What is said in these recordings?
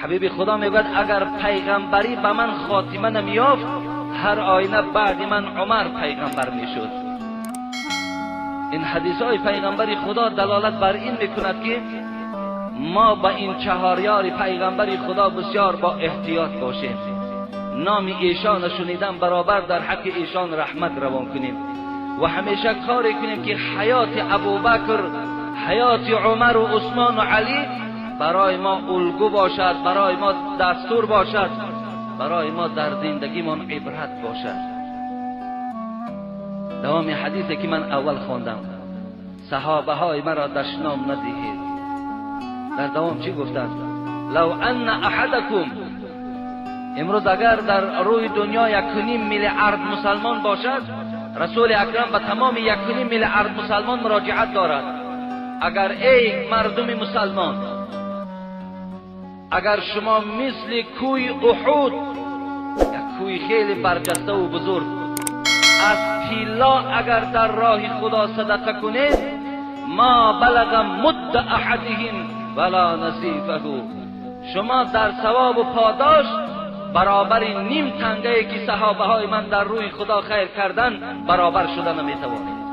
حبیب خدا میگوید اگر پیغمبری به من خاتمه نمیافت، هر آینه بعد من عمر پیغمبر میشد. این حدیث های پیغمبری خدا دلالت بر این میکند که ما با این چهار یار پیغمبری خدا بسیار با احتیاط باشیم. نام ایشان شنیدن برابر در حق ایشان رحمت روان کنیم و همیشه کاری کنیم که حیات ابوبکر، حیات عمر و عثمان و علی برای ما الگو باشد، برای ما دستور باشد، برای ما در زندگیمان عبرت باشد. دوام حدیثی که من اول خواندم، صحابه های مرا دشنام ندهید. در دوام چی گفتند؟ لو ان احدکم، امروز اگر در روی دنیا 1.5 میلیارد مسلمان باشد، رسول اکرم به تمام 1.5 میلیارد مسلمان مراجعت دارد. اگر ای مردم مسلمان، اگر شما مثل کوی احد، یک کوی خیلی برجسته و بزرگ، از طلا اگر در راه خدا صدقه کنید، ما بلغ مد احدهم ولا نصیفه، شما در ثواب و پاداش برابر نیم تنگه که صحابه های من در روی خدا خیر کردن برابر شده نمیتوانید.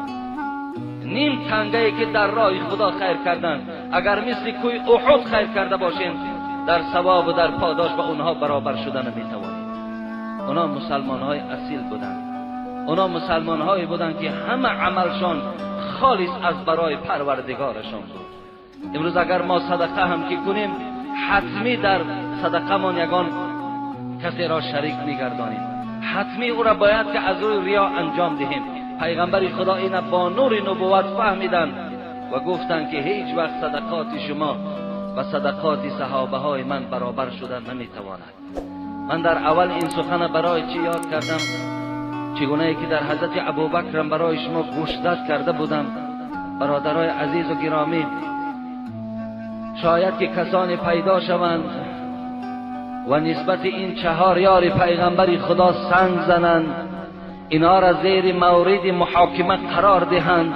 نیم تنگه که در راه خدا خیر کردن، اگر مثل کوی احد خیر کرده باشیم، در ثواب و در پاداش با اونها برابر شده نمیتوانید. اونا مسلمان های اصیل بودند، اونا مسلمان هایی بودند که همه عملشان خالص از برای پروردگارشان بود. امروز اگر ما صدقه هم که کنیم، حتمی در صدقه مان یگان کسی را شریک میگردانیم، حتمی او را باید که از روی ریا انجام دهیم. پیغمبر خدا اینا با نور نبوت فهمیدند و گفتند که هیچ وقت صدقات شما و صدقات صحابه های من برابر شدن نمیتواند. من در اول این سخن برای چی یاد کردم؟ چگونه ای که در حضرت ابوبکرم برای شما گوشزد کرده بودم. برادرای عزیز و گرامی، شاید که کسانی پیدا شوند و نسبت این چهار یار پیغمبر خدا سنگ زنند، اینها را زیر مورد محاکمه قرار دهند،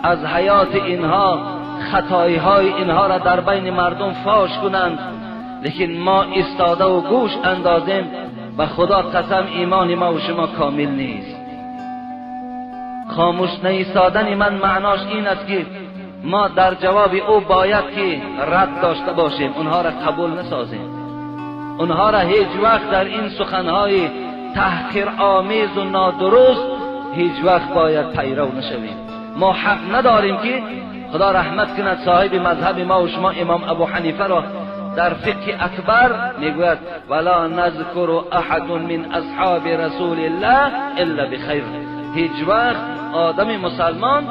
از حیات اینها، خطایی های اینها را در بین مردم فاش کنند، لیکن ما ایستاده و گوش اندازیم. به خدا قسم ایمان ما و شما کامل نیست. خاموش نایستادن من معناش این است که ما در جواب او باید که رد داشته باشیم، اونها را قبول نسازیم، اونها را هیچ وقت در این سخنهای تحقیر آمیز و نادرست هیچ وقت باید پیرو نشویم. ما حق نداریم که خدا رحمت کند صاحب مذهب ما و شما امام ابو حنیفه را در فقه اکبر میگوید ولا نذکر احد من اصحاب رسول الله الا بخیر. هیچ وقت آدم مسلمان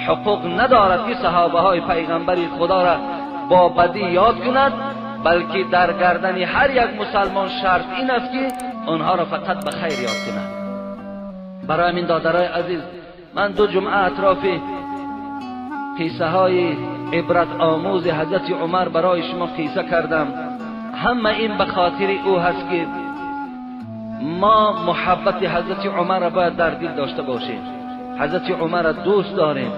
حقوق ندارد که صحابه های پیغمبر خدا را با بدی یاد کند، بلکه در گردن هر یک مسلمان شرط این است که آنها را فقط به خیر یاد کند. برای همین دادرای عزیز، من دو جمعه اطراف قصه های عبرت آموز حضرت عمر برای شما قصه کردم. همه این به خاطر او هست که ما محبت حضرت عمر را باید در دل داشته باشیم. حضرت عمر را دوست داریم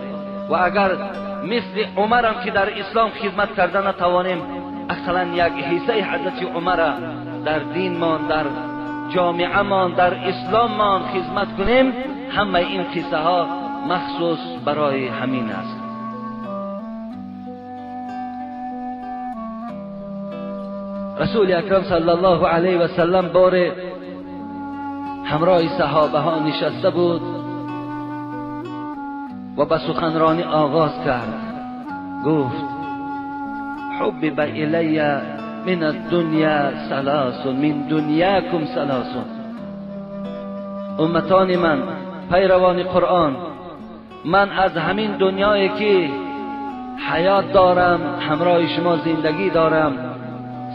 و اگر مثل عمر هم که در اسلام خدمت کرده نتوانیم، اقلا یک حصه حضرت عمر را در دینمان، در جامعه مان، در اسلام مان خدمت کنیم. همه این قصه ها مخصوص برای همین است. رسول اکرم صلی الله علیه و سلم بار همراه صحابه ها نشسته بود و به سخنرانی آغاز کرد. گفت حبب الی من الدنیا ثلاث، من دنیاکم ثلاث. امتان من، پیروان قرآن، من از همین دنیایی که حیات دارم، همراه شما زندگی دارم،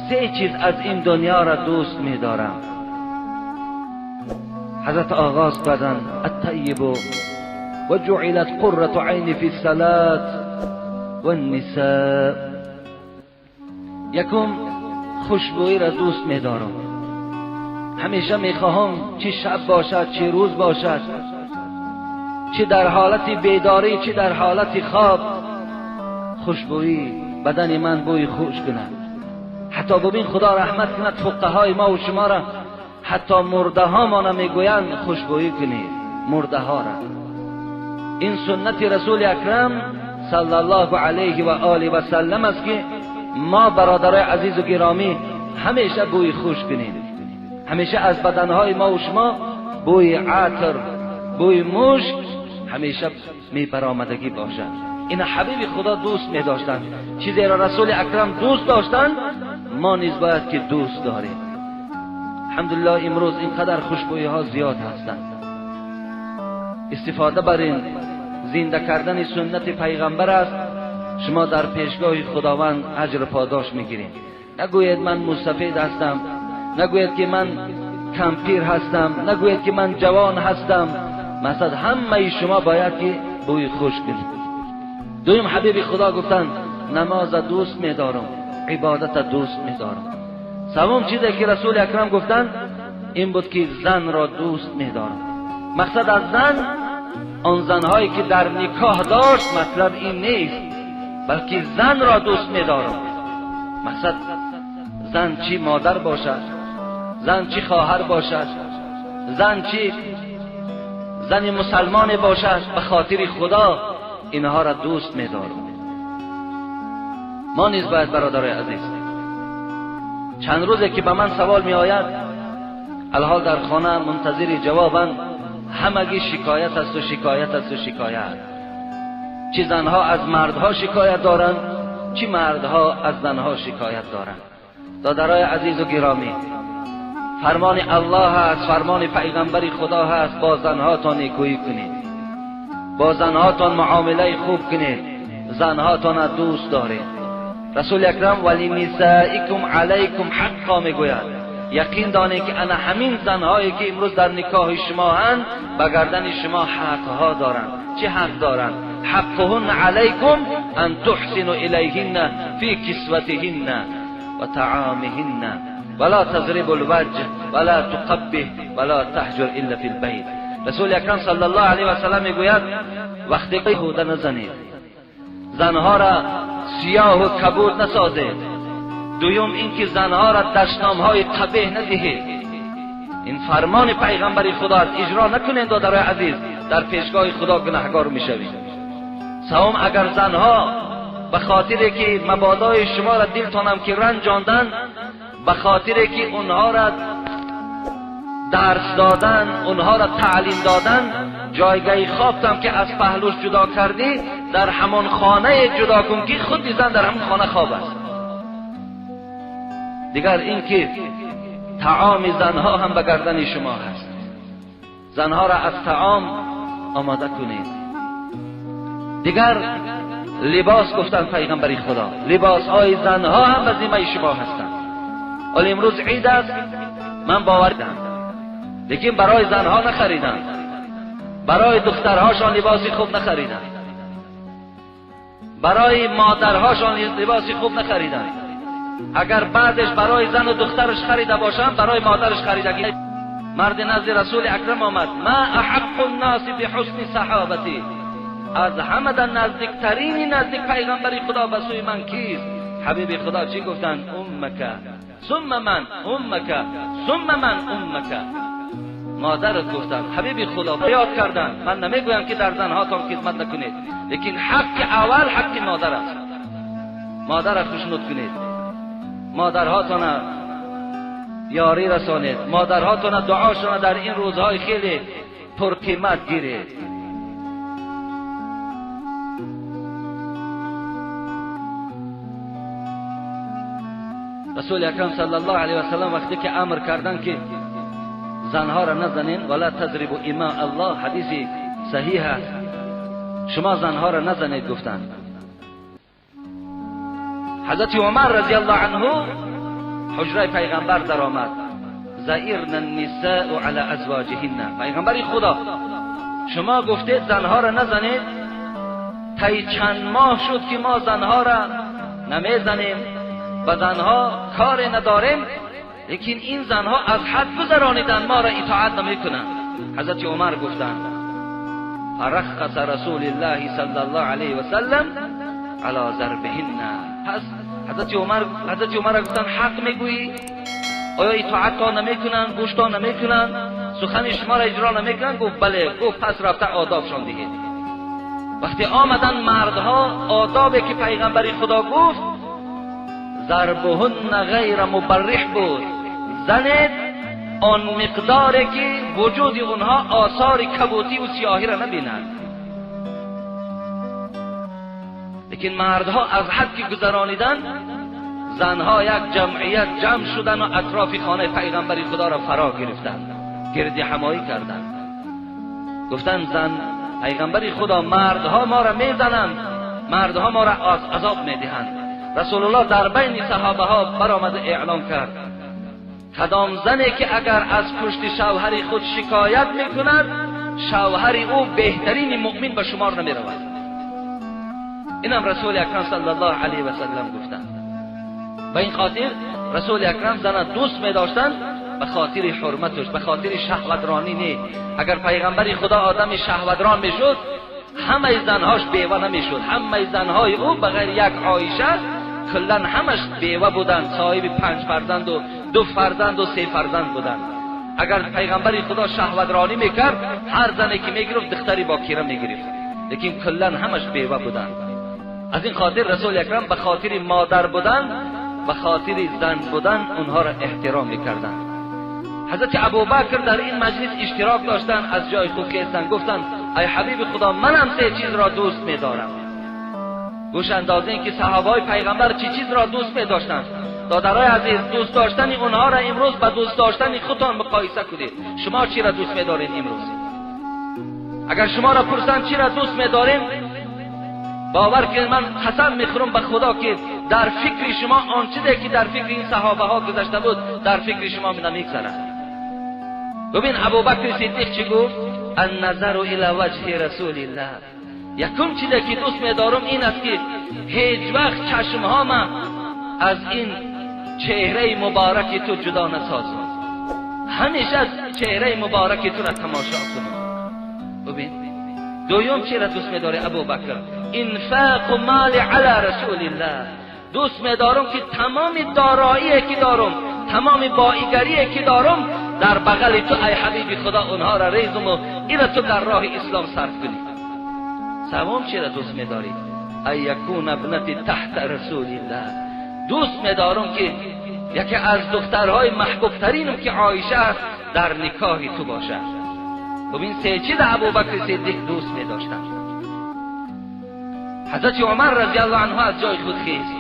سه چیز از این دنیا را دوست می دارم. حضرت آغاز کردن الطیب و جعلت قرة عین فی الصلاة والنساء. یکم خوشبویی را دوست می دارم، همیشه می خواهم چه شب باشد چه روز باشد، چه در حالت بیداری چه در حالت خواب، خوشبویی بدن من بوی خوش کند. حتی ببین خدا رحمت کند فقهای ما و شما را، حتی مرده ها ما میگویند خوشبویی کنید مرده ها را. این سنت رسول اکرم صلی الله علیه و آله و سلم است که ما برادرای عزیز و گرامی همیشه بوی خوش کنیم، همیشه از بدنهای ما و شما بوی عطر، بوی مشک همیشه می برآمدگی باشد. این حبیب خدا دوست می داشتند، چیزی را رسول اکرم دوست داشتند ما نیز باید که دوست داریم. الحمدلله امروز اینقدر خوشبویی ها زیاد هستند. استفاده بر این زنده کردن سنت پیغمبر است. شما در پیشگاه خداوند اجر پاداش میگیرید. نگویید من مستفید هستم، نگویید که من کمپیر هستم، نگویید که من جوان هستم. مثلا همه شما باید که بوی خوش کنید. دویم حبیب خدا گفتند نماز دوست میدارم، عبادت دوست میدارم. سوم چیزی که رسول اکرم گفتند این بود که زن را دوست میدارم. مقصد از زن آن زنهایی که در نکاح داشت مطلب این نیست، بلکه زن را دوست میدارم. مقصد زن چی مادر باشد، زن چی خواهر باشد، زن چی زن مسلمان باشد، به خاطر خدا اینها را دوست میدارم. ما نیز باید برادرای عزیز، چند روزه که به من سوال می آید، الحال در خانه منتظر جوابند، همگی شکایت است و شکایت است و شکایت. چی زنها از مردها شکایت دارند، چی مردها از زنها شکایت دارند. دادرای عزیز و گرامی، فرمان الله است، فرمان پیغمبر خدا هست، با زنهاتان نیکویی کنید، با زنهاتان معامله خوب کنید، زنهاتان دوست دارید. رسول اکرم ولی نسائکم علیکم حقا میگوید. یقین دانید که انا همین زنهایی که امروز در نکاح شما هستند به گردن شما حقها دارند. چه حق دارند؟ حقهن علیکم ان تحسنوا الیهن فی کسوتهن و طعامهن ولا تضربوا الوجه ولا تقبح ولا تهجر الا فی البیت. رسول اکرم صلی الله علیه و سلم میگوید وقتی که هوده نزنید، زنها را سیاه و کبود نسازید. دویم اینکه زنها را دشنامهای قبیح ندهید. این فرمان پیغمبر خدا است، اجرا نکنید دادرای عزیز، در پیشگاه خدا گناهگار میشوید. سوم، اگر زنها به خاطر که مبادای شما را دلتانم که رنجاندن، به خاطر که اونها را درس دادن، اونها را تعلیم دادن، جایگاه خوابتم که از پهلوش جدا کردی در همان خانه جدا کن که خود زن در همان خانه خواب است. دیگر اینکه طعام زنها هم به گردن شما هست، زنها را از طعام آماده کنید. دیگر لباس گفتن پیغمبر خدا، لباس های زنها هم به ذمه شما هستند. ولی امروز عید است، من باور دارم، لیکن برای زنها نخریدن، برای دخترهاشان لباسی خوب نخریدن، برای مادرهاشان لباسی خوب نخریدن. اگر بعدش برای زن و دخترش خریده باشم، برای مادرش خریدگی. مرد نزد رسول اکرم آمد، ما احق الناس بحسن صحابتی، از همه در نزدیکترین نزدیک پیغمبر خدا به سوی من کیست؟ حبیب خدا چی گفتند؟ امک ثم من، امک ثم من، امک. مادرت گفتند. حبیب خدا یاد کردند. من نمیگویم که در زنهاتان خدمت نکنید، لیکن حق اول حق مادر است. مادر را خوشنود کنید، مادرهاتان یاری رسانید، مادرهاتان دعاشان در این روزهای خیلی پرقیمت گیرید. رسول اکرم صلی الله علیه و سلم وقتی که امر کردن که زنها را نزنین، ولا تضربوا اماء الله، حدیث صحیح است، شما زنها را نزنید گفتند. حضرت عمر رضی الله عنه حجره پیغمبر در آمد، زئرن النساء علی ازواجهن. پیغمبر خدا شما گفتید زنها را نزنید، طی چند ماه شد که ما زنها را نمیزنیم و زنها کار نداریم، لیکن این زنها از حد گذرانیدن، ما را اطاعت نمیکنند. حضرت عمر گفتند فرخص رسول الله صلی الله علیه و سلم علی ضربهن. پس حضرت عمر گفتن حق میگویی؟ آیا اطاعت تا نمیکنن، گوش تا نمیکنن، سخن شما را اجرا نمیکنن؟ گفت بله. گفت پس رفته آدابشان دیگه. وقتی آمدن مردها آدابی که پیغمبر خدا گفت ضربهن غیر مبرح بود، زنید آن مقداری که وجود اونها آثار کبوتی و سیاهی را نبینند. لیکن مردها از حد که گذرانیدن، زنها یک جمعیت جمع شدن و اطراف خانه پیغمبر خدا را فرا گرفتند، گرد همایی کردند. گفتند زن پیغمبر خدا مردها ما را میزنند، مردها ما را عذاب میدهند. رسول الله در بین صحابه ها برآمد اعلام کرد کدام زنی که اگر از پشت شوهر خود شکایت میکند شوهر او بهترین مؤمن به شمار نمیرود. اینم رسول اکرم صلی الله علیه و سلم گفتند. به این خاطر رسول اکرم زن دوست میداشتند به خاطر حرمتش، به خاطر شهوترانی نه. اگر پیغمبر خدا آدم شهوتران میشد همه زنهاش بیوه نمیشد، همه زنهای او بغیر یک عایشه کلا همش بیوه بودند، صاحب 5 فرزند و 2 فرزند و 3 فرزند بودند. اگر پیغمبر خدا شهوترانی میکرد هر زنی که میگرفت دختری باکیره میگرفت، لیکن کلا همش بیوه بودند. از این خاطر رسول اکرم به خاطر مادر بودن، به خاطر زن بودن اونها را احترام میکردند. حضرت ابوبکر در این مجلس اشتراک داشتند، از جای خود خواستند، گفتند ای حبیب خدا منم 3 چیز را دوست میدارم. گوش اندازین که صحابه پیغمبر چی چیز را دوست میداشتند. دادرای عزیز، دوست داشتن اونها را امروز به دوست داشتن خودتان مقایسه کنید. شما چی را دوست میدارین امروز؟ اگر شما را پرسند چی را دوست میدارین، باور کنید من قسم میخورم به خدا که در فکر شما آن چیزی که در فکر این صحابه ها گذشته بود در فکر شما نمیگذرد. ببین ابوبکر صدیق چی گفت؟ النظر الی وجه رسول الله. یکم چیزی که دوست میدارم این است که هیچ وقت چشمهام از این چهره مبارک تو جدا نسازم، همیشه از چهره مبارک تو را تماشا کنم. ببین دوم چی را دوست میداره ابوبکر؟ انفاق مال علی رسول الله. دوست میدارم که تمام دارایی که دارم، تمام بایگری که دارم در بغل تو ای حبیب خدا اونها را ریزم و این تو در راه اسلام صرف کنی. سوم چی را دوست میداری؟ ای یکون ابنتی تحت رسول الله. دوست میدارم که یکی از دخترهای محبوب ترینم که عایشه است در نکاح تو باشد. ببین 3 چیز ابوبکر صدیق دوست میداشتن. حضرت عمر رضی الله عنه از جای خود خیست.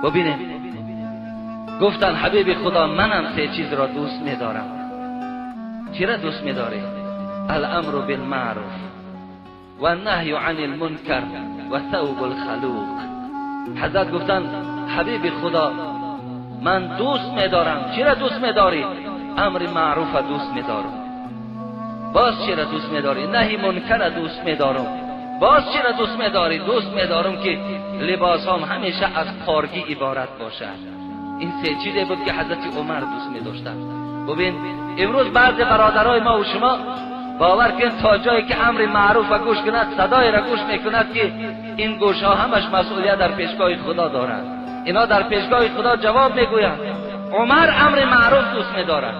ببینیم گفتن حبیب خدا منم 3 چیز را دوست میدارم. چی را دوست میداری؟ الامر بالمعروف و النهی عن المنکر و ثوب الخلوق. حضرت گفتن حبیب خدا من دوست میدارم. چی را دوست میداری؟ امر معروف دوست میدارم. باز چی را دوست میداری؟ نهی منکر دوست میدارم. باز چی را دوست میداری؟ دوست میدارم که لباس هم همیشه از پارگی عبارت باشد. این 3 چیزی بود که حضرت عمر دوست میداشتند. ببین امروز بعضی برادرای ما و شما باور کن تا جایی که امر معروف و گوش کند صدای را گوش میکند که این گوش ها همش مسئولیت در پیشگاه خدا دارند. اینا در پیشگاه خدا جواب میگویند. عمر امر معروف دوست میدارد،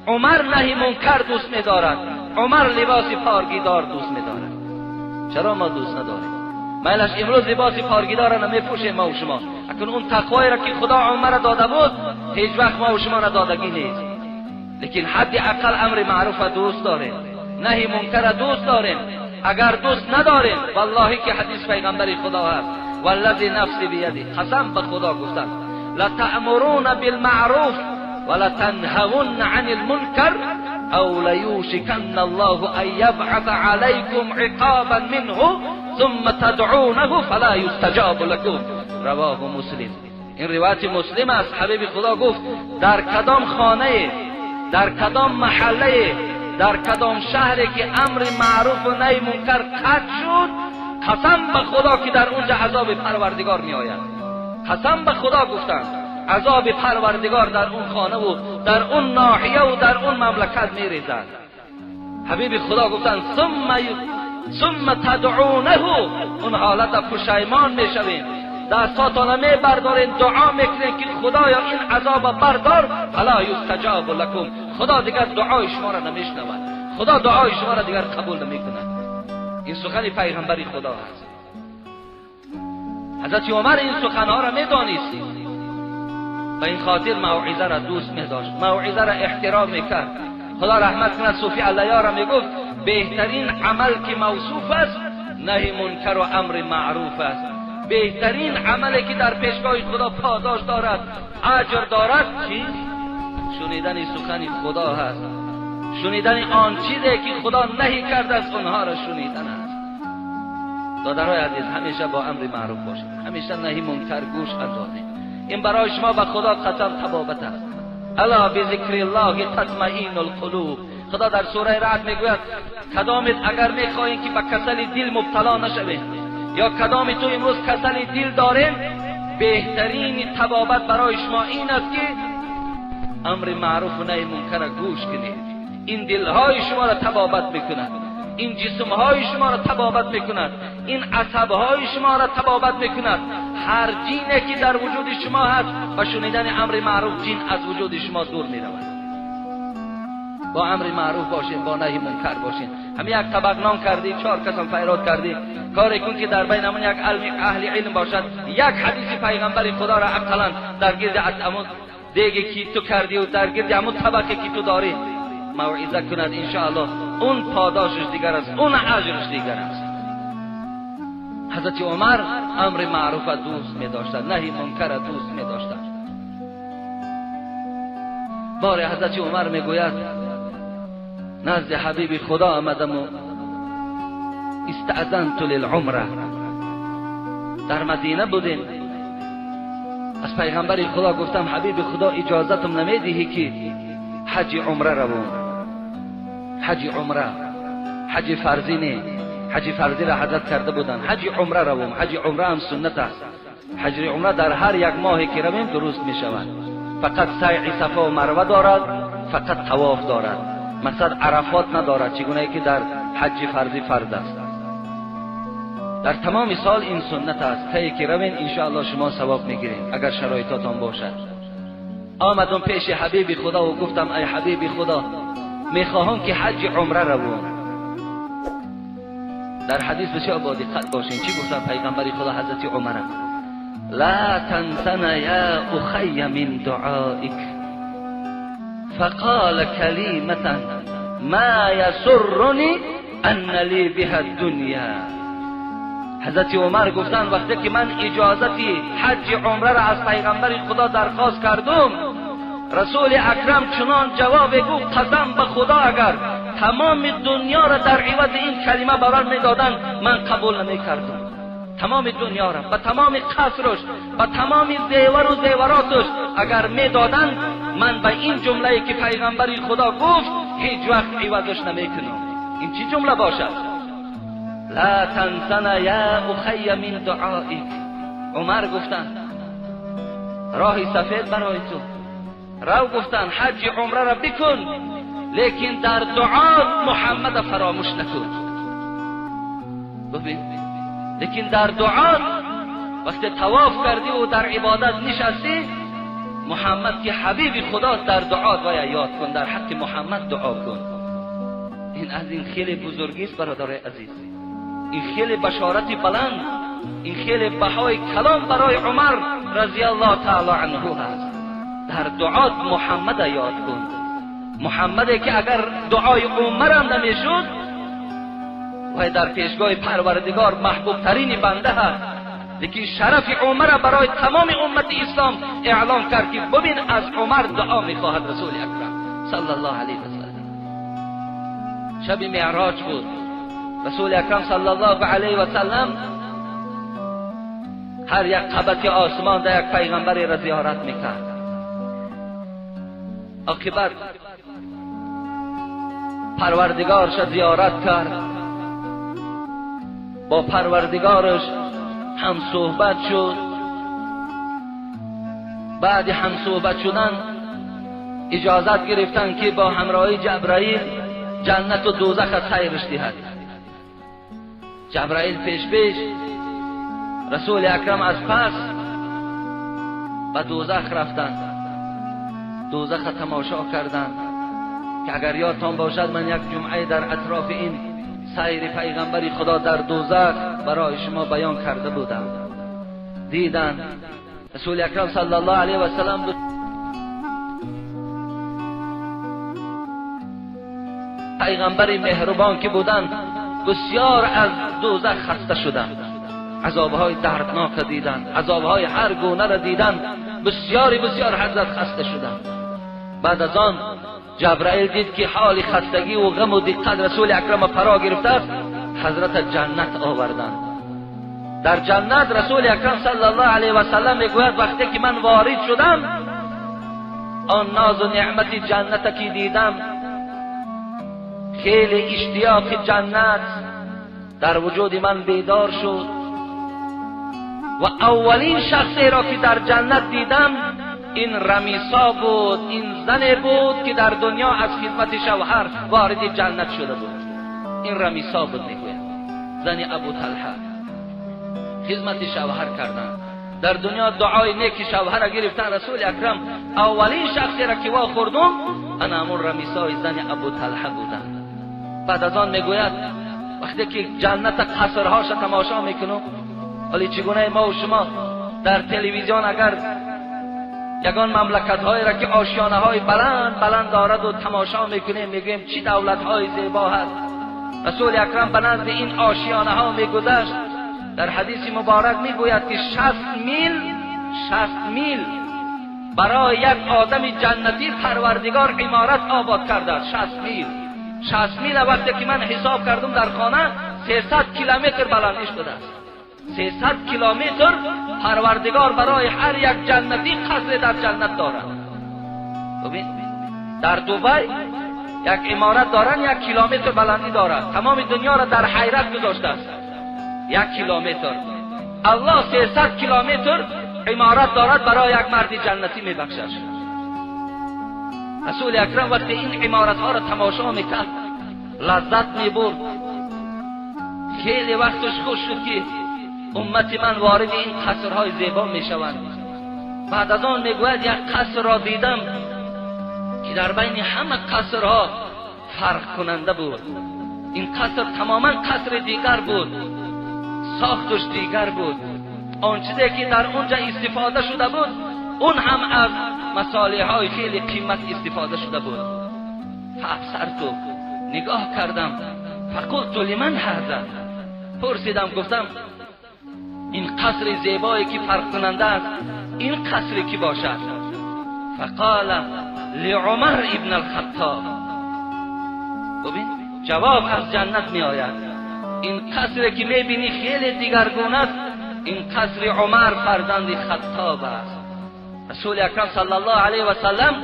عمر نهی منکر دوست میدارد، عمر لباس پارگیدار دوست میدارد. چرا ما دوست نداریم؟ مایلش امروز لباس پارگیدار را نمیپوشیم ما و شما. اکنون اون تقوایی را که خدا عمر داده بود هیچ وقت ما و شما ندادگی نیست. لیکن حد اقل امر معروف دوست داریم، نهی منکر دوست داریم. اگر دوست نداریم والله که حدیث پیغمبر خدا هست، والذی نفسی بیدی، قسم به خدا گفتن لتأمرون بالمعروف ولتنهون عن المنکر او لیوشکن الله ان یبعث علیکم عقابا منه ثم تدعونه فلا یستجاب لکم. رواه مسلم. این روایت مسلم است. حبیب خدا گفت در کدام خانه، در کدام محله، در کدام شهری که امر معروف و نهی منکر قطع شد، قسم به خدا که در اونجا عذاب پروردگار می آید. قسم به خدا گفتند عذاب پروردگار در اون خانه و در اون ناحیه و در اون مملکت می ریزد. حبیب خدا گفتند ثم تدعونه، اون حالت پشیمان می شویم. دستاتان میبردارین دعا میکنین که خدایا این عذاب بردار، فلا یستجاب لکم، خدا دیگر دعای شما را نمیشنود، خدا دعای شما را دیگر قبول نمیکند. این سخن پیغمبری خدا است. حضرت عمر این سخنها را میدانست، به این خاطر موعظه را دوست میداشت، موعظه را احترام میکرد. خدا رحمت کند صوفی علیا را میگفت بهترین عمل که موصوف است نهی منکر و امر معروف است. بهترین عملی که در پیشگاه خدا پاداش دارد، اجر دارد، چیست؟ شنیدن سخن خدا هست، شنیدن آن چیزی که خدا نهی کرده است آنها را شنیدن است. دادرای عزیز، همیشه با امر معروف باشید، همیشه نهی منکر گوش اندازید. این برای شما به خدا قسم طبابت است. الا بذکر الله تطمئن القلوب. خدا در سوره رعد میگوید کدامت اگر میخواهید که به کسل دل مبتلا نشوید یا کدام تو امروز کسل دل دارین، بهترین طبابت برای شما این است که امر معروف و نهی منکر گوش کنید. این دلهای شما را طبابت میکند، این جسمهای شما را طبابت میکند، این عصبهای شما را طبابت میکند. هر جینی که در وجود شما هست با شنیدن امر معروف جین از وجود شما دور میرود. با امر معروف باشین، با نهی منکر باشین. همین یک طبق نان کردی، 4 کسم فیراد کردی، کاری کن که در بین همون یک اهل علم باشد، یک حدیث پیغمبر خدا را اقلا در گرد همون دیگه که تو کردی و در گرد همون طبقه که تو داری موعظه کند، انشاءالله اون پاداشش دیگر است، اون اجرش دیگر است. حضرت عمر امر معروف دوست می داشتند، نهی منکر دوست می داشتند. بار حضرت عمر می گوید نزد حبیب خدا آمدم و استأذنت للعمره. در مدینه بودیم، از پیغمبر خدا گفتم حبیب خدا اجازتم نمیدهی که حج عمره روم؟ حج عمره، حج فرضی نه، حج فرضی را حضرت کرده بودن، حج عمره روم. حج عمره هم سنت است. حج عمره در هر یک ماهی که رویم درست می شود. فقط سعی صفا و مروه دارد، فقط طواف دارد، مثلا عرفات ندارد چگونه که در حج فرضی فرض است. در تمام سال این سنت است. تا که روین انشاءالله شما ثواب میگیرین اگر شرایطاتان باشد. آمدم پیش حبیب خدا و گفتم ای حبیب خدا میخواهم که حج عمره روم. در حدیث بسیار با دقت باشین چی گفتن پیغمبر خدا حضرت عمر: لا تنسنا یا اخی من دعائک فقال کلمة ما یسرنی ان لی بها الدنیا. حضرت عمر گفتن وقتی که من اجازت حج عمره را از پیغمبر خدا درخواست کردم، رسول اکرم چنان جواب گفت قسم به خدا اگر تمام دنیا را در عوض این کلمه برام میدادند من قبول نمیکردم. تمام دنیا را، به تمام قصرش، به تمام زیور و زیوراتش اگر میدادند، من به این جمله که پیغمبر خدا گفت هیچ وقت عوضش نمیکنم. این چی جمله باشد؟ لا تنسنا یا اخی من دعائک. عمر گفتند راه سفید برای تو رو، گفتن حج عمره را بکن، لیکن در دعا محمد فراموش نکن. ببین، لیکن در دعا وقتی طواف کردی و در عبادت نشستی، محمد که حبیب خدا در دعا باید یاد کن، در حق محمد دعا کن. این از این خیلی بزرگی است برادر عزیز، این خیلی بشارت بلند، این خیلی بهای کلام برای عمر رضی الله تعالی عنه هست. در دعات محمد یاد کن، محمدی که اگر دعای عمر هم نمیشد و در پیشگاه پروردگار محبوب ترین بنده هست، لیکن شرف عمر برای تمام امت اسلام اعلام کرد که ببین از عمر دعا میخواهد رسول اکرم صلی الله علیه و سلم. شب معراج بود، رسول اکرم صلی الله علیه و سلم هر یک قبط آسمان در یک پیغمبری را زیارت میکرد. عاقبت پروردگارش زیارت کرد، با پروردگارش هم صحبت شد. بعد هم صحبت شدن اجازت گرفتن که با همراهی جبرائیل جنت و دوزخ سیرش دهد. جبرائیل پیش پیش رسول اکرم از پس به دوزخ رفتند، دوزخ تماشا کردند که اگر یادتان باشد من یک جمعه در اطراف این سیر پیغمبر خدا در دوزخ برای شما بیان کرده بودم. دیدند رسول اکرم صلی الله علیه و سلم پیغمبر مهربان که بودند بسیار از دوزخ خسته شدند، عذابهای دردناک را دیدند، عذابهای هر گونه را دیدند، بسیاری بسیار حضرت خسته شدند. بعد از آن جبرائیل دید که حال خستگی و غم و دقت رسول اکرم فرا گرفته است، حضرت جنت آوردند. در جنت رسول اکرم صلی الله علیه و سلم میگوید وقتی که من وارد شدم آن ناز و نعمت جنت که دیدم، خیلی اشتیاق جنت در وجود من بیدار شد و اولین شخصی را که در جنت دیدم این رمیسا بود، این زن بود که در دنیا از خدمت شوهر وارد جنت شده بود. این رمیسا بود، میگوید زن ابو طلحه، خدمت شوهر کردن در دنیا، دعای نیک شوهر گرفتن. رسول اکرم اولین شخصی را که وا خوردم انا همون رمیسای زن ابو طلحه بودن. بعد از آن میگوید وقتی که جنت قصرهاش تماشا میکنم، ولی چگونه ما و شما در تلویزیون اگر یگان مملکت هایی را که آشیانه های بلند بلند دارد و تماشا میکنیم، میگوییم چی دولت های زیبا هست. رسول اکرم به نزد این آشیانه ها میگذشت. در حدیث مبارک میگوید که 60 میل برای یک آدم جنتی پروردگار عمارت آباد کرده است. 60 میل وقتی که من حساب کردم در خانه 300 کیلومتر بلندیش بوده است. 300 کیلومتر پروردگار برای هر یک جنتی قصر در جنت دارد. ببین در دوبای یک عمارت دارن 1 کیلومتر بلندی دارد، تمام دنیا را در حیرت گذاشته است. 1 کیلومتر الله 300 کیلومتر عمارت دارد برای یک مرد جنتی میبخشد. رسول اکرم وقتی این عمارت ها را تماشا میکرد لذت میبرد. خیلی وقتش خوش شد که امت من وارد این قصرهای زیبا میشوند. بعد از آن میگوید یک قصر را دیدم که در بین همه قصرها فرق کننده بود. این قصر تماما قصر دیگر بود، ساختش دیگر بود، آن چیزی که در اونجا استفاده شده بود اون هم از مصالح های خیلی قیمت استفاده شده بود. فابصرت، نگاه کردم، فقلت لمن هذا، پرسیدم گفتم این قصر زیبایی که فرق کننده است این قصر کی باشد؟ فقال لعمر ابن الخطاب. ببین جواب از جنت می آید. این قصر که می بینی خیلی دیگرگونه است، این قصر عمر فرزند خطاب است. رسول اکرم صلی الله علیه و سلم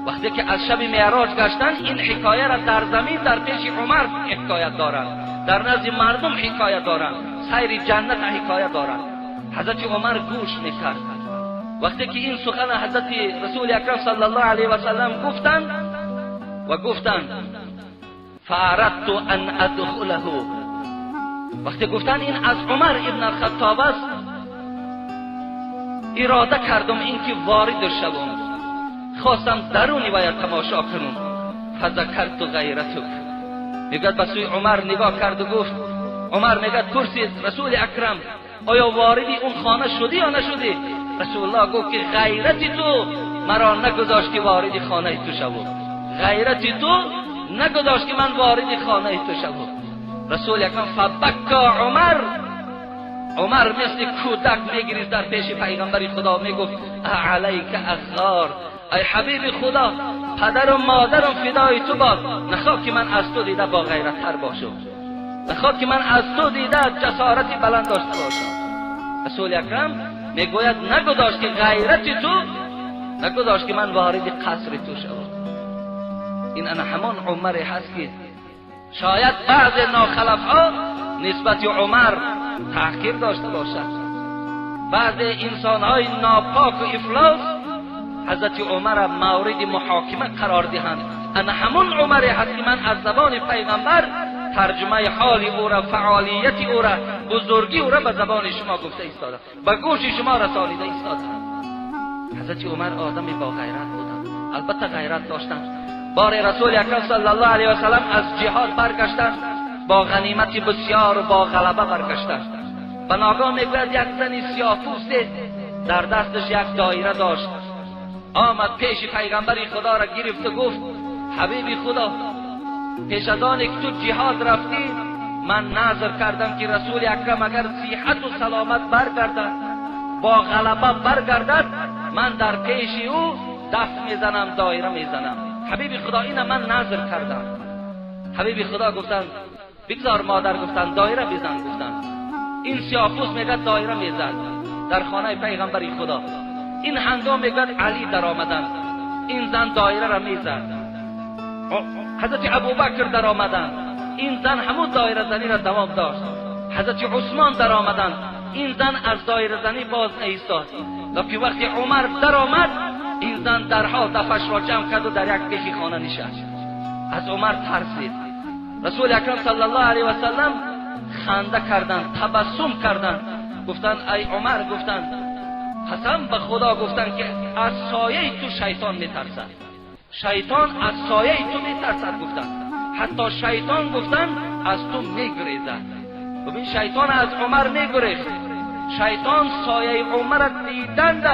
وقتی که از شب معراج گشتند این حکایه را در زمین در پیش عمر حکایت دارند، در نزد مردم حکایت دارند، سیر جنت حکایت دارند. حضرت عمر گوش میکرد. وقتی که این سخن حضرت رسول اکرم صلی الله علیه و سلم گفتند و گفتند فاردت ان ادخله، وقتی گفتند این از عمر ابن الخطاب است، اراده کردم اینکه وارد شوم، خواستم درونی باید تماشا کنم. فذکرت غیرتک، میگوید به سوی عمر نگاه کرد و گفت، عمر میگه پرسید رسول اکرم آیا واردی اون خانه شدی یا نشدی؟ رسول الله گفت که غیرت تو مرا نگذاشت که وارد خانه تو شوم، غیرت تو نگذاشت که من وارد خانه تو شوم. رسول اکرم فبکا عمر، عمر مثل کودک میگریست در پیش پیغمبر خدا، میگفت علیک اغار، ای حبیب خدا پدر و مادرم فدای تو باد، نخواه که من از تو دیده با غیرت تر باشم، نخواه که من از تو دیده جسارتی بلند داشته باشم. رسول اکرم میگوید نگذاشت که غیرت تو نگذاشت که من وارد قصر تو شوم. این انا همان عمر هست که شاید بعض ناخلف ها نسبت عمر تحقیر داشته باشد، بعض انسان های ناپاک و افلاس حضرت عمر مورد محاکمه قرار دهند. انا همون عمر هست که من از زبان پیغمبر ترجمه حال او را، فعالیت او را، بزرگی او را به زبان شما گفته ایستادم، به گوش شما رسانیده ایستادم. حضرت عمر آدمی با غیرت بودند، البته غیرت داشتند. بار رسول اکرم صلی الله علیه و سلم از جهاد برگشتند، با غنیمت بسیار و با غلبه برگشتند. به ناگاه میگوید یک زنی سیاه پوست در دستش یک دایره داشت، آمد پیش پیغمبر خدا را گرفت و گفت حبیب خدا، پیش از آن که تو جهاد رفتی من نظر کردم که رسول اکرم اگر صحت و سلامت برگردد، با غلبه برگردد، من در پیش او دست میزنم، دایره میزنم. حبیب خدا اینه من نظر کردم. حبیب خدا گفتن بگذار مادر، گفتن دایره بزن. گفتن این سیاه‌پوست میگه دایره میزد در خانه پیغمبر خدا. این هنگام میگه علی در آمدن، این زن دایره را میزد. حضرت ابوبکر در آمدن، این زن همون دایره زنی را دوام داشت. حضرت عثمان در آمدن، این زن از دایره زنی باز ایستاد. و وقتی عمر در آمد، این زن درها دفش را جمع کرد و در یک بیخی خانه نشست. از عمر ترسید. رسول اکرم صلی الله علیه و سلم خنده کردند، تبسم کردند، گفتند ای عمر، گفتند قسم به خدا، گفتند که از سایه تو شیطان میترسد، شیطان از سایه تو میترسد. گفتند حتی شیطان، گفتند از تو میگریزد. ببین شیطان از عمر میگریخت، شیطان سایه عمر را دیدند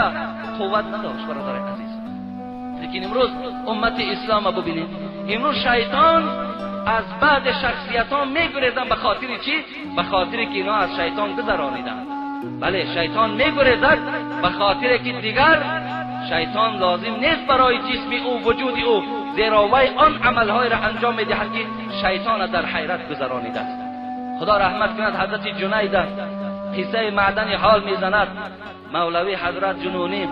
قوت نداشت. برادر عزیز، لیکن امروز امت اسلام را ببینید، امروز شیطان از بعد شخصیت ها میگریزن. به خاطر چی؟ به خاطر که اینا از شیطان گذرانیدن. بله شیطان میگریزد به خاطر که دیگر شیطان لازم نیست برای جسم او، وجود او، زیرا وی آن عملهای را انجام میدهد که شیطان در حیرت گذرانیده است. خدا رحمت کند حضرت جنید قصه معدن حال میزند. مولوی حضرت جنونی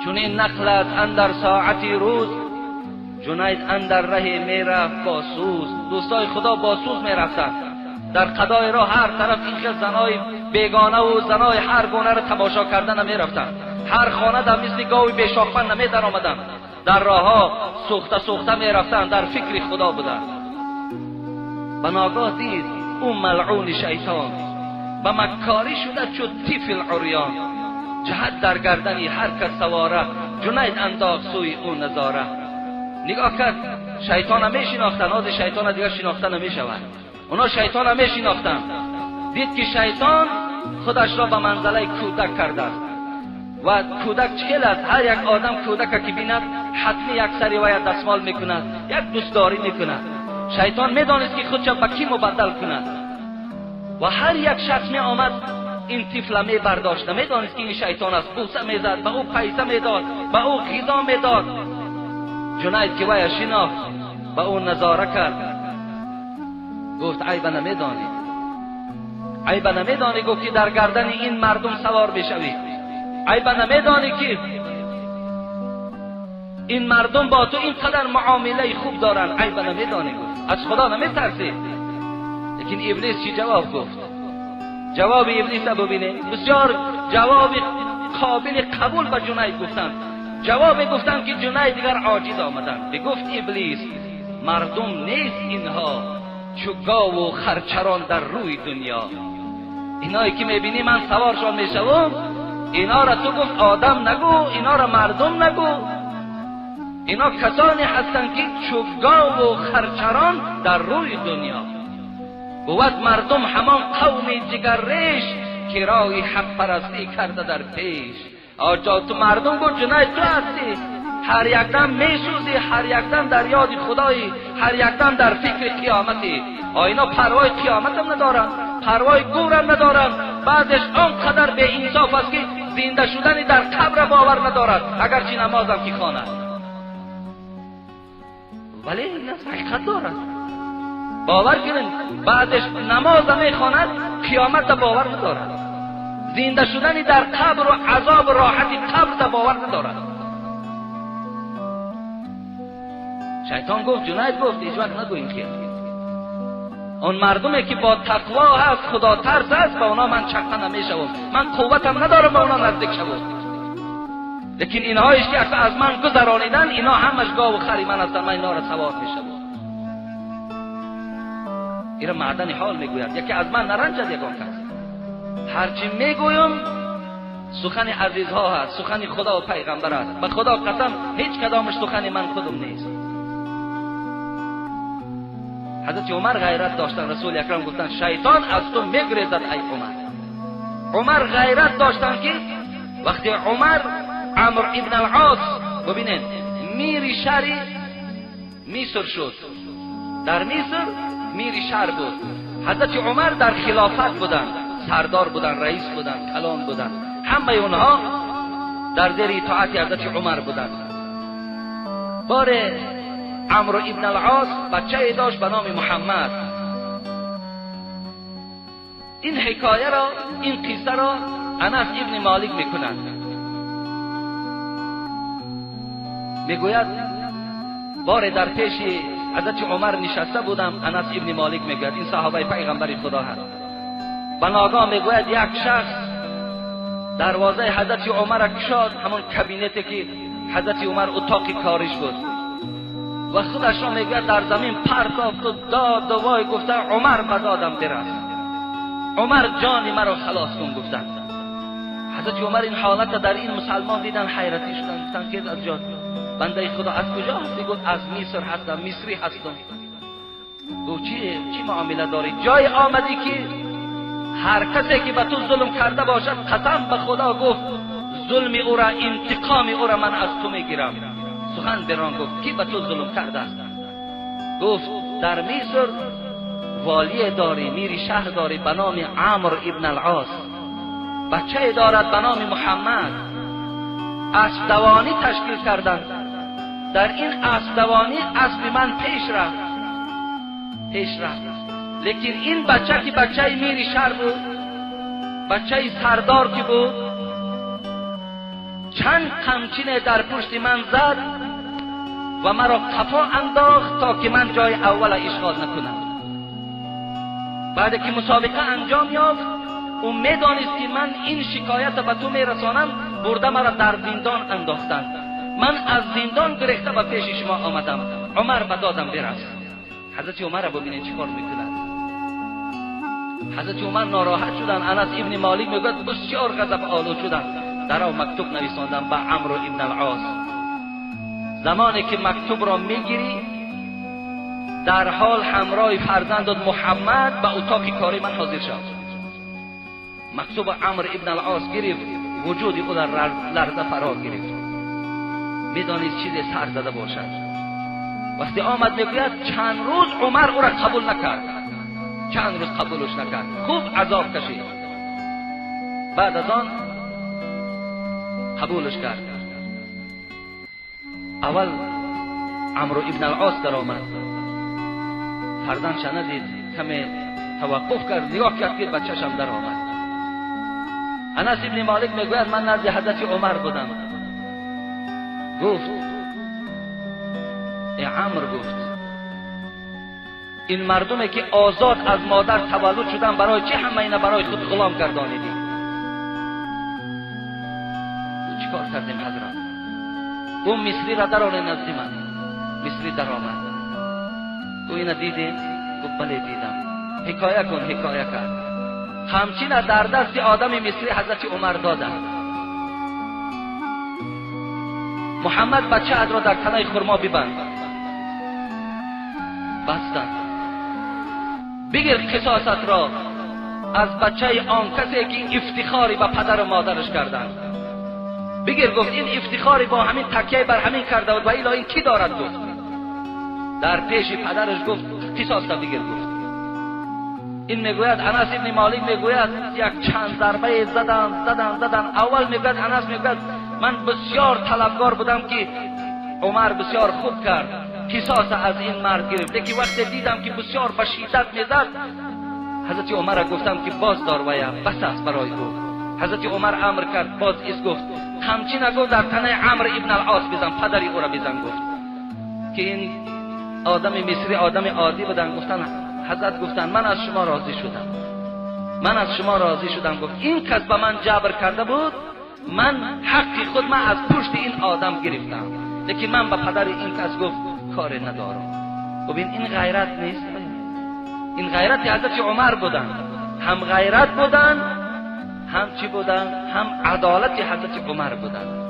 چنین نقل است اندر ساعتی روز، جنید اندر ره میرفت با سوز. دوستای خدا با سوز میرفتند در قضای راه، هر طرف این که زنای بیگانه و زنای هر گونه را تماشا کردن نمیرفتند. هر خانه در مثل گاوی بیشاخبند نمی در آمدند. در راه سوخته سوخته میرفتند، در فکر خدا بودند. به ناگاه دید او ملعون شیطان، به مکاری شده چو طفل عریان. جهت در گردنی هر کس سواره، جنید انداخت سوی او نظاره. نگاه کرد، شیطان میشناختن، آز شیطان دیگر شناخته نمیشود. اونا شیطان میشناختن. دید که شیطان خودش را به منزله کودک کرده است. و کودک چکل است؟ هر یک آدم کودک که بیند حتمی یک سری و یک دستمال میکند، یک دوستداری میکند. شیطان میدانست که خودش به کی مبدل کند. و هر یک شخص می آمد این طفل می برداشت، نمیدانست که این شیطان است. بوسه میزد، به او پیسه میداد، به او غذا میداد. جنید که وی شناخت، به او نظاره کرد، گفت عیب نمیدانی، عیب نمیدانی. گفت که در گردن این مردم سوار بشوی. عیب نمیدانی که این مردم با تو اینقدر معامله خوب دارن. عیب نمیدانی. گفت از خدا نمیترسی. لیکن ابلیس چی جواب گفت؟ جواب ابلیس را ببینه، بسیار جواب قابل قبول به جنید گفتن. جواب گفتن که جنید دیگر عاجز آمدن. بگفت ابلیس مردم نیست اینها، چو گاو و خرچران در روی دنیا. اینایی که میبینی من سوارشان میشوم، اینا را تو گفت آدم نگو، اینا را مردم نگو. اینا کسانی هستند که چو گاو و خرچران در روی دنیا. بود مردم همان قوم جگرریش، که رای حق پرستی کرده در پیش. آجا تو مردم گفت جنید تو هستی، هر یک دم میسوزی، هر یک دم در یاد خدایی، هر یک دم در فکر قیامتی. اینا پروای قیامت هم ندارن، پروای گورم ندارن. بعضش آنقدر به انصاف است که زنده شدن در قبر باور ندارد، اگرچه نمازم که خواند. ولی این حقیقت دارد، باور کنین. بعدش نماز میخواند، قیامت باور ندارد، زنده شدن در قبر و عذاب و راحت قبر باور ندارد. شیطان گفت، جنید گفت هیچ وقت نگو این خیال. اون مردمی که با تقوا هست، خدا ترس هست، با اونا من چقه نمیشوم، من قوتم ندارم با اونا نزدیک شوم. لیکن اینهایش که از من گذرانیدن، اینا همش گاو و خری من هستن، من اینا را سوار میشوم. ایره معدن حال میگوید، یکی از من نرنجد یگان کس. هرچی میگویم سخن عزیزها هست، سخن خدا و پیغمبر است. به خدا قسم هیچ کدامش سخن من خودم نیست. حضرت عمر غیرت داشتن، رسول اکرم گفتن شیطان از تو میگریزد ای عمر. عمر غیرت داشتن که وقتی عمر عمرو ابن العاص ببینید میری شهر مصر شد، در مصر میری شهر بود. حضرت عمر در خلافت بودند، سردار بودند، رئیس بودند، کلان بودند، همه اونها در زیر اطاعت حضرت عمر بودند. بار عمرو ابن العاص بچه داشت به نام محمد. این حکایه را، این قصه را انس ابن مالک میکند. میگوید بار در پیش حضرت عمر نشسته بودم، انس ابن مالک میگوید، این صحابه پیغمبر خدا هست. به ناگاه میگوید یک شخص دروازه حضرت عمر کشاد، همون کابینتی که حضرت عمر اتاق کارش بود، و خودش را میگوید در زمین پرتافت و داد و وای گفته عمر به دادم برس، عمر جان مرا خلاص کن گفتن. حضرت عمر این حالت در این مسلمان دیدن، حیرتی شدن، گفتن که از جان بنده خدا از کجا هستی؟ گفت از مصر هستم، مصری هستم. گفت چی معامله داری؟ جای آمدی که هر کسی که به تو ظلم کرده باشد قسم به خدا گفت ظلم او را، انتقام او را من از تو میگیرم. سخن بران گفت کی به تو ظلم کرده است؟ گفت در مصر والی داری، میری شهر داری به نام عمرو ابن العاص، بچه دارد به نام محمد. اسب دوانی تشکیل کردند، در این اسب دوانی اسب من پیش رفت، پیش رفت. لیکن این بچه که بچه میری شهر بود، بچه سردار که بود، چند قمچینه در پشت من زد و مرا قفا انداخت تا که من جای اول اشغال نکنم. بعد که مسابقه انجام یافت، او میدانست که من این شکایت به تو میرسانم، برده مرا در زندان انداختند. من از زندان گرفته به پیش شما آمدم، عمر به دادم برس. حضرت عمر را ببینید چیکار میکند. حضرت عمر ناراحت شدند. انس ابن مالک میگوید بسیار غضب آلود شدند. در او مکتوب نویساندم به عمرو ابن العاص، زمانی که مکتوب را میگیری در حال همراه فرزندت محمد به اتاق کاری من حاضر شد. مکتوب عمرو ابن العاص گرفت، وجود او در لرزه فرا گرفت، میدانید چیز سر زده باشد. وقتی آمد میگوید چند روز عمر او را قبول نکرد، چند روز قبولش نکرد، خوب عذاب کشید. بعد از آن قبولش کرد. اول عمرو ابن العاص در آمد، فرزندش ندید، کمی توقف کرد، نگاه کرد که بچه‌ش هم در آمد. انس ابن مالک میگوید من نزد حضرت عمر بودم. گفت ای عمرو، گفت این مردمی که آزاد از مادر تولد شدن برای چه همه اینا برای خود غلام گردانیدی؟ چیکار کردیم حضرت؟ او مصری را درآورد نزد من. مصری در آمد. او اینا دیدی؟ گفت بله دیدم. حکایه کن. حکایه کرد. همچین در دست آدم مصری حضرت عمر دادن. محمد بچه را در تنه خرما ببند. بستند. بگیر قصاصت را از بچه آن کسی که افتخاری به پدر و مادرش کردند. بگیر. گفت این افتخاری با همین تکیه بر همین کرده بود و ایلا این کی دارد؟ گفت در پیش پدرش گفت قصاص را بگیر. گفت این میگوید انس ابن مالک میگوید یک چند ضربه زدن زدن زدن. اول میگوید انس میگوید من بسیار طلبگار بودم که عمر بسیار خوب کرد، قصاص از این مرد گرفت. لیکن وقتی دیدم که بسیار به شدت میزد، حضرت عمر را گفتم که باز دار ویا بس است برای او. حضرت عمر امر کرد باز ایست. گفت همچین گفت در تنه عمرو ابن العاص بزن، پدری او را بزن. گفت که این آدم مصری آدم عادی بودن. گفتن حضرت گفتن من از شما راضی شدم، من از شما راضی شدم. گفت این کس به من جبر کرده بود، من حق خود من از پشت این آدم گرفتم، لیکن من به پدر این کس گفت کار ندارم. ببین این غیرت نیست. این غیرت حضرت عمر بودند، هم غیرت بودند، هم چی بودند؟ هم عدالت حضرت عمر بودند.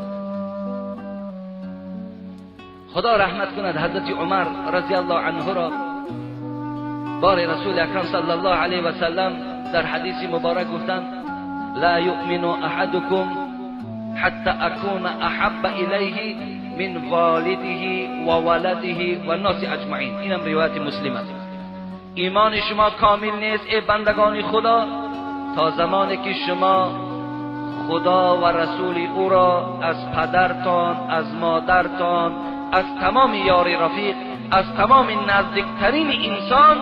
خدا رحمت کند حضرت عمر رضی الله عنه را. بار رسول اکرم صلی الله علیه و سلم در حدیث مبارک گفتند لا یؤمن احدکم حتی اکون احب الیه من والده و ولده و الناس اجمعین. اینم روایت مسلم است. ایمان شما کامل نیست ای بندگان خدا تا زمانی که شما خدا و رسول او را از پدرتان، از مادرتان، از تمام یار رفیق، از تمام نزدیکترین انسان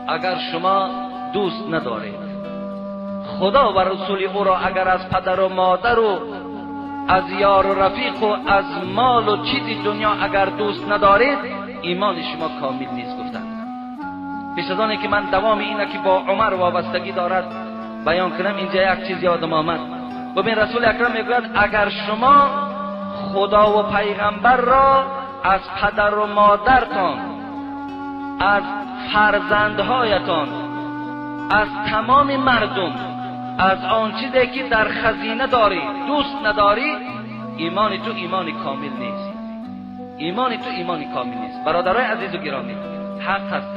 اگر شما دوست ندارید، خدا و رسول او را اگر از پدر و مادر و از یار و رفیق و از مال و چیزی دنیا اگر دوست ندارید، ایمان شما کامل نیست. گفتند پیش از آنی که من دوام اینه که با عمر وابستگی دارد بیان کنم، اینجا یک چیز یادم آمد. ببین رسول اکرم میگوید اگر شما خدا و پیغمبر را از پدر و مادرتان، از فرزندهایتان، از تمام مردم، از آن چیزی که در خزینه داری دوست نداری، ایمان تو ایمان کامل نیست. ایمان تو ایمان کامل نیست. برادرای عزیز و گرامی، حق هست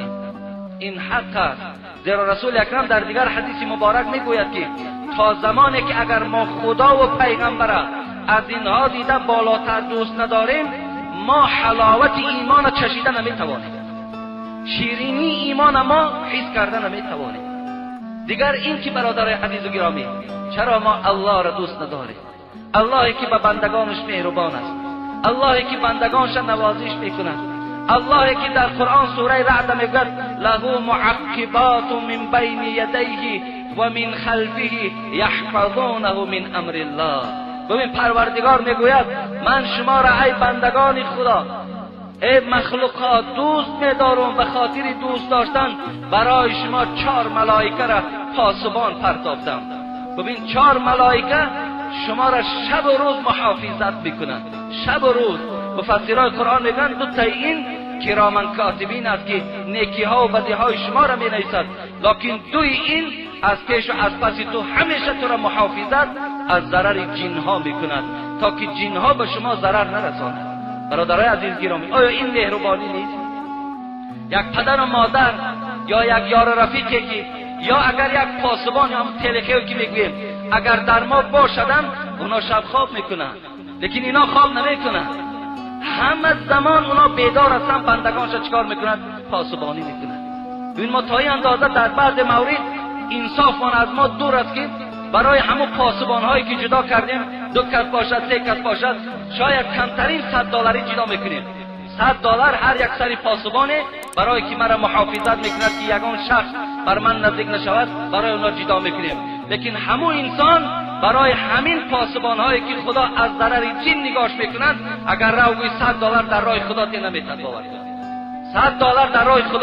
این حق است. زیرا رسول اکرم در دیگر حدیث مبارک میگوید که تا زمانی که اگر ما خدا و پیغمبر از اینها دیده بالاتر دوست نداریم، ما حلاوت ایمان چشیده نمیتوانیم، شیرینی ایمان ما حس کرده نمیتوانیم. دیگر این که برادرای عزیز و گرامی، چرا ما الله را دوست نداریم؟ اللهی که به بندگانش مهربان است، اللهی که بندگانش نوازش میکند، اللهی که در قرآن سوره رعد میگوید له معقبات من بین یدیه و من خلفه یحفظونه من امر الله. ببین پروردگار میگوید من شما را ای بندگان خدا، ای مخلوقات دوست میدارم، به خاطر دوست داشتن برای شما 4 ملائکه را پاسبان پرتافتم. ببین 4 ملائکه شما را شب و روز محافظت میکنند، شب و روز. مفسرای قرآن میگن دو تا این کرامن کاتبین است که نیکی ها و بدی های شما را می نویسد، لکن دوی این از پیش و از پس تو همیشه تو را محافظت از ضرر جن ها میکند تا که جن ها به شما ضرر نرساند. برادرای عزیز گرامی، آیا این مهربانی نیست؟ یک پدر و مادر یا یک یار رفیقی که یا اگر یک پاسبان یا هم تلخیو که میگوییم اگر در ما باشدن، اونا شب خواب میکنن، لیکن اینا خواب نمیکنن. همه زمان اونا بیدار هستن، بندگانش چیکار میکنن؟ پاسبانی میکنن. ببین ما تا این اندازه در بعض مورد انصاف از ما دور است که برای همون پاسبان هایی که جدا کردیم، 2 کس باشد، 3 کس باشد، شاید کمترین $100 جدا میکنیم. $100 هر یک سری پاسبانه برای که مرا محافظت میکند که یگان شخص بر من نزدیک نشود، برای اونا جدا میکنیم. لیکن همون انسان برای همین پاسبان هایی که خدا از ضرر جن نگاش میکنند، اگر رو گوی $100 در راه خدا تی نمیتد باور کن. $100 در راه خدا